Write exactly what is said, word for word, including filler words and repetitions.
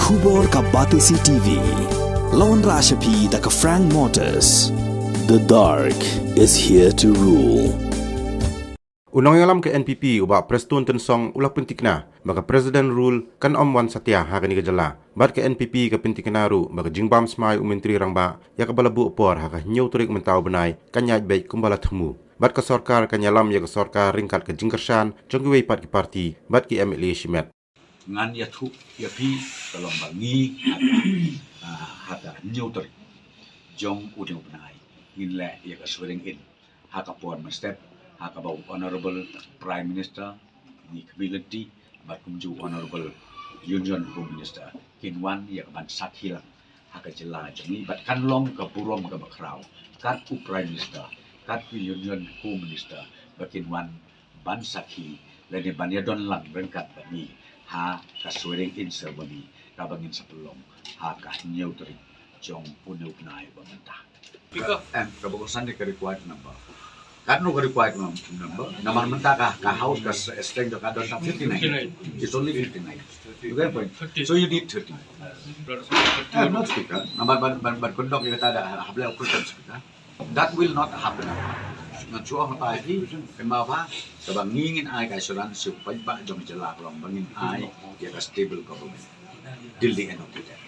Khubor ka Batesi T V. Lawan Rashapi da ka Frank Motors. The dark is here to rule. U nongïalam ka N P P u Bah Prestone Tynsong u la pynthikna ba ka President Rule kan ym wan satia ha kane ka jylla. Bad ka N P P ka pynthikna ruh ba ka jingbam smai u Myntri Rangbah ïa kaba la buh por ha ka hynñiew tarik mynta u bnai kan ïaid beit kumba la thmu. Bad ka sorkar kan ïalam ïa ka sorkar ryngkat ka jingkyrshan jong kiwei pat ki parti bad ki M L A shimet. Ngan ïathuh ïa phi ka long ba ngi ha ka, ah, ha ka hynñiew tarik jong une u bnai ngin leh ïa ka swearing in ha ka por mynstep, ha kaba u Honorable Prime Minister, ngi khmih lynti bad kumjuh Honorable Union Home Minister kin wan ïa ka ban sakhi lang ha ka jylla jong ngi. Bad kan long ka burom kaba khraw kat u Prime Minister, kat u Union Home Minister ba kin wan ban sakhi lane ban ïadon lang ryngkat bad ngi ha ka swearing in ceremony kaba ngin sa pynlong ha ka hynñiew tarik jong une u bnai ba mynta. Speaker. Em, kaba kongsan ïa ka required number. Katno ka required num-, number? Namar mynta ka, ka House ka s-, strength ka don tang fifty-nine. Fifty-nine. It's only fifty-nine. You get point? Thirty. So you need thirty. Brother, thirty. Eh, not Speaker. Namar ban, ban, ban conduct ïa kata da hap leh appropriate Speaker. That will not happen. Ngan shu ong ha phi, kynmaw ba, kaba ngi ngin ai ka assurance sha u paidbah jong ka jylla ka long ba ngin ai ïa ka stable government. Till the end of the day.